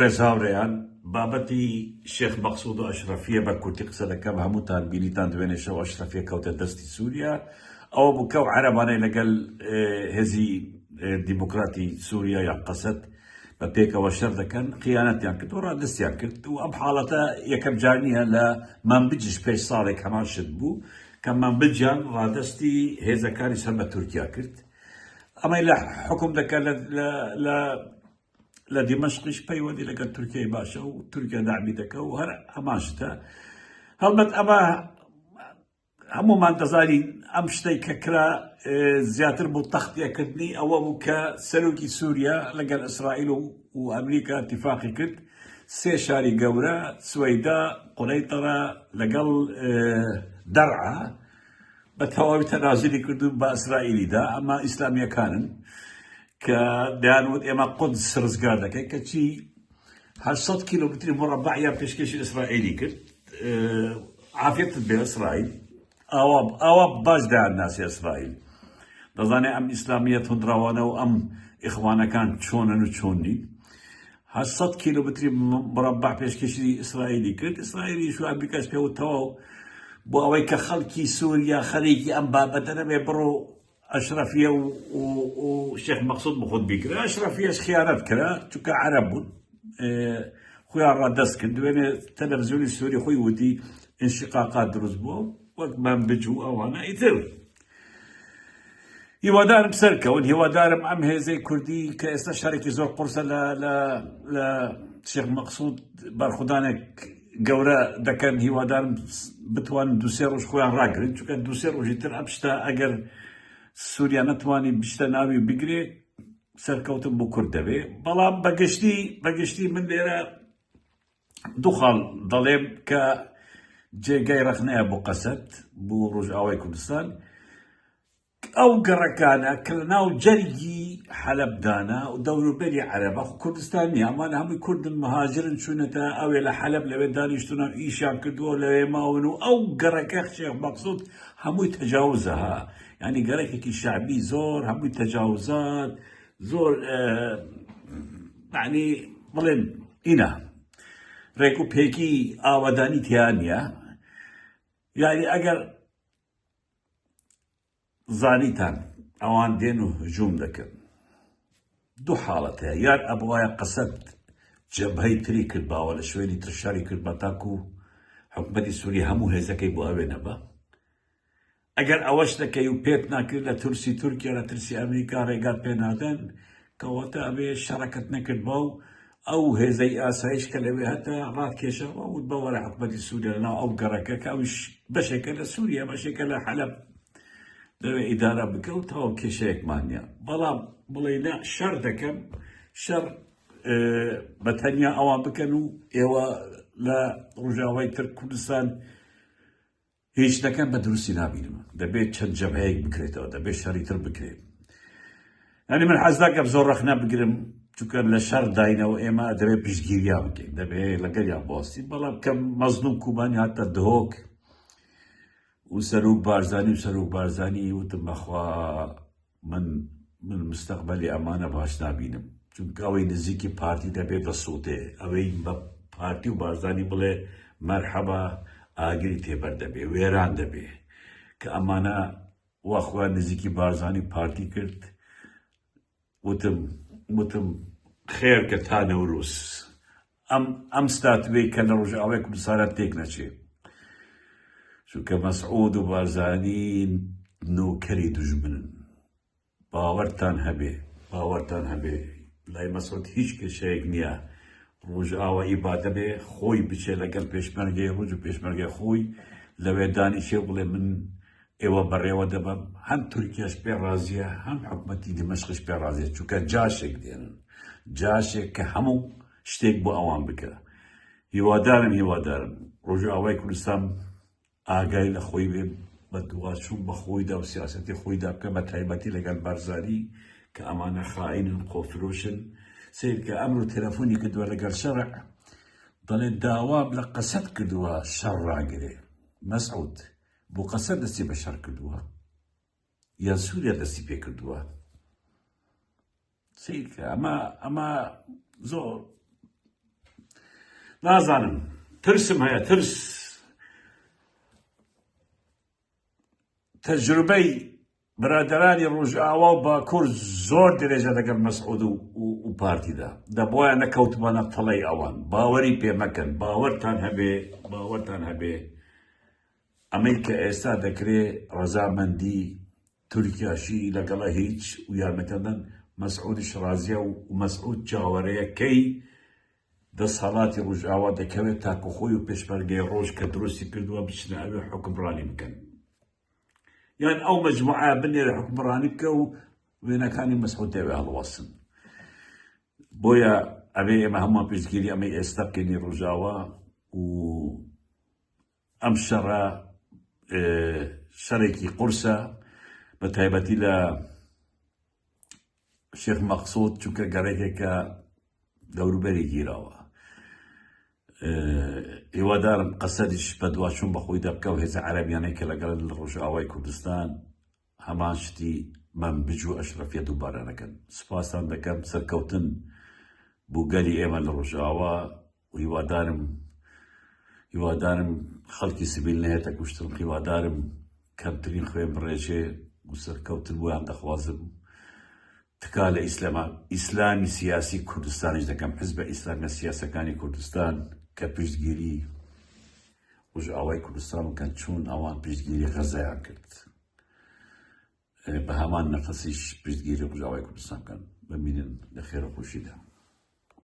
بەڕێز هاوڕێیان، بابەتی شێخ مەقسود و ئەشرەفیە بە کورتی قسە دەکەم، هەمووتان بینیتان دوێنێ شەو ئەشرەفیە کەوتە دەستی سوریا، ئەوە بوو کەو عەرەبانەی لەگەل هێزی دیموکراتی سوریا یان قەسەد بە پێکەوە شەر دەکەن خیانەتیان کرد و ڕادەستیان کرد و ئەم حاڵەتە یەکەم جار نییە لە مەنبجیش پێش ساڵێک هەمان شت بوو کە مەنبجیان ڕادەستی هێزەکانی سەر بە تورکیا کرد ئەمەی لە حکوم دەکات لە لە دیمەشقیش پەیوەندی لەگەڵ تورکیای باشە و تورکیا داعمی دەکە و هەر هەمان شتە هەڵبەت ئەمە هەمومان دەزانین ئەم شتەی کە کرا زیاتر بۆ تەختیەکردنی ئەوە بوو کە سەرۆکی سووریا لەگەڵ ئیسرائیل و ئەمریکا اتفاقی کرد سێ شاری گەورە سوەیدا قونەیتەرە لەگەڵ دەرعا بە تەواوی تەنازولی کرد و بە ئیسرائیلی دا، ئەمە ئیسلامییەکانن کە دەیانوت ئێمە قودس ڕزگار دەکەین، کەچی 800 کیلۆمەتری مڕەبەعیان پێشکێشی ئیسرائیلی کرد. عافیەتت بێ ئیسرائیل، ئاوا ئاوا باش دەیان ناسی ئیسرائیل دەزانێ ئەم ئیسلامیە توندڕەوانە و ئەم ئیخوانەکان چۆنن و چۆن نین. 800 کیلۆمەتری مربع پێشکێشی ئیسرائیلی کرد، ئیسرائیلیش و ئەمریکاش پێ وت تەواو بۆ ئەوەی کە خەڵکی سووریا خەریکی ئەم بابەتە نەبێ بڕۆ ئەشرەفیە و شێخ مەقسود بخۆت بیگرە. ئەشرەفیەش خیانەت کرا چونکە عەرەب بوون خۆیان ڕادەست کرد. دوێنێ تەلەڤزیۆنی سووری خۆی وتی انشقاقات دروست بووە وەک مەنبج و ئەوانە. ئیتر هیوادارم سەرکەون، هیوادارم ئەم هێزەی کوردی کە ئێستا شەرێکی زۆر قورسە لە لە لە شێخ مەقسود بەرخودانێک گەورە دەکەن، هیوادارم بتوان دوسێ ڕۆژ خۆیان ڕاگرن، چونکە دوسێ ڕۆژی تر ئەم شتە ئەگەر سووریا نەتوانی بشتە ناوی بگرێ سەرکەوتن بۆ کورد دەبێ. بەڵام بەگشتی بەگشتی من لێرە دوو خاڵ دەڵێم کە جێگای ڕەخنەیە بۆ قەسەد بۆ ڕۆژئاوای کوردستان. ئەو گەڕەکانە کە لە ناو جەرگی حەلەبدانە و دەوروبەری عەرەبە، خۆ کوردستان نییە، ئەمانە هەمووی کوردن، مهاجرن، چوونەتە ئەوێ لە حەلەب لەوێ دانیشتوون و ئیشیان کردووە و لەوێ ماون و ئەو گەڕەکە شێخ مەقسود هەمووی تەجاوزە ها، یعنی گەڕەکێکی شەعبی زۆر هەمووی تەجاوزات زۆر یعنی بڵێن ئینا ڕێک و پێکی ئاوەدانی تیا نییە. یعنی ئەگەر زانیتان ئەوان دێن و هجوم دەکەن دوو حاڵەت هەیە، یان ئەبوایە قەسەد جەبهەی تری کردباوە لە شوێنی تر شەڕی کردبا تاکو حکومەتی سووری هەموو هێزەکەی بۆ ئەوێ نەبا. ئەگەر ئەوەش نەکەی و پێت ناکرێت لە ترسی تورکیا لە ترسی ئەمریکا ڕێگات پێ نادەن، کەواتە ئەبێ شەڕەکەت نەکردبا و ئەو هێزەی ئاسایش کە لەوێ هەتە ڕاتکێشاوە وت بە وەرە حکومەتی سووریا لەناو ئەو گەڕەکە کە ئەویش بەشێکە لە سووریا بەشێکە لە حەلەب لەوێ ئیدارە بکە و تەواو کێشەیەکمان نییە. بەڵام بڵێ نا شەڕ دەکەم، شەڕ بە تەنیا ئەوان بکەن و ئێوە لە ڕۆژاوای تر کوردستان هیچ نەکەن بە دروستی نابینم. دەبێت چەند جەبهەیەک بکرێتەوە، دەبێت شەڕی تر بکرێت. یعنی من حەز ناکەم زۆر ڕەخنە بگرم، چونکە لە شەڕ داینەوە ئێمە دەبێت پشتگیریان بکەین، دەبێت لەگەڵیان بوەستین. بەڵام کە مەزلوم کوبانی هاتە دهۆک و سەرۆک بارزانی و سەرۆک بارزانی وتم بەخوا من من مستەقبەلی ئەمانە باش نابینم، چونکە ئەوەی نزیکی پارتی دەبێت دەسووتێ، ئەوەی بە پارتی و بارزانی بڵێ مەرحەبا ئاگری تێبەر دەبێ، وێران دەبێ. کە ئەمانە وا خۆیان نزیکی بارزانی و پارتی کرد، وتم وتم خێر کە تا نەورۆز ئەم ئەم ستاتوێی کە لە ڕۆژئاوای کوردستانە تێک نەچێ، چونکە مەسعود و بارزانی نۆکەری دوژمنن. باوەرتان هەبێ باوەرتان هەبێ لای مەسعود هیچ کێشەیەک نییە ڕۆژئاوا ئیبادە بێ، خۆی بچێ لەگەڵ پێشمەرگەی ڕۆژ و پێشمەرگەی خۆی لەوێ دانیشێ و بڵێ من ئێوە بەڕێوە دەبەم. هەم تورکیاش پێ ڕازیە، هەم حکومەتی دیمەشقیش پێ ڕازیە، چونکە جاشێک دێنن، جاشێک کە هەموو شتێک بۆ ئەوان بکە. هیوادارم هیوادارم ڕۆژئاوای کوردستان ئاگای لە خۆی بێ، بەدواچوون بە خۆیدا و سیاسەتی خۆیدا بکە، بە تایبەتی لەگەڵ بارزانی کە ئەمانە خائینن، خۆفرۆشن. سەیرکە ئەمرۆ تەلەفۆنی کردووە لەگەڵ شەرع، دەڵێ داوام لە قەسەد کردووە شەڕ ڕاگرێ. مەسعود بۆ قەسەد دەستی بە شەڕ کردووە یان سووریا دەستی پێ کردووە؟ سەیرکە ئەمە ئەمە زۆر نازانم ترسم هەیە ترس تەجروبەی برادەرانی ڕۆژئاوا و باکوور زۆر درێژە لەگەڵ مەسعود و پارتیدا دەبواە نەکەوتبانە تەڵەی ئەوان باوەری پێ مەکەن باوەرتان هەبێ باوەرتان هەبێ ئەمەی کە ئێستا دەکرێ ڕەزامەندی تورکیاشی لەگەڵە هیچ و یارمەتیان مەسعودیش ڕازیە و مەسعود چاوەرەیە کەی دەسهەڵاتی ڕوژئاوا دەکەوێت تاکو خۆی و پێشمەرگەی ڕۆژ کە دروستی کردووە بچنە ئەوێ حوکمڕانی بکەن یان ئەو مەجموعە بنێرە حوکمڕانی بکە و وێنەکانی مەسعود دەوێ هەڵوەسن بۆیە ئەبێ ئێمە هەمووان پشتگیری ئەمەی ئێستا بکەینی ڕۆژاوا و ئەم شەڕە شەڕێکی قورسە بە تایبەتی لە شێخ مەقسود چونکە گەڕێکێکە دەوروبەری گیراوە هیوادارم قەسەدیش بەدواچوون بە خۆیدا بکە و هێزە عەرەبیانەی کە لەگەڵ لە ڕۆژئاوای کوردستان هەمان شتی مەنبج و ئەشرەفیە دووبارە نەکەن سوپاستان دەکەم سەرکەوتن بۆ گەلی ئێمە لە ڕۆژئاوا و هیوادارم هیوادارم خەڵکی سڤیل نەهێتە کوشتن هیوادارم کەمترین خوێن بڕێژێ و سەرکەوتن بۆیان دەخوازم تکا لە ئیسلاما ئیسلامی سیاسی کوردستانیش دەکەم حزبە ئیسلامیە سیاسەکانی کوردستان کە پشتگیری ڕۆژئاوای کوردستان بکەن چون ئەوان پشتگیری غەزەیان کرد بە هەمان نەفەسیش پشتگیری ڕۆژئاوای کوردستان بکەن بمینن لە خێر و خۆشیدا.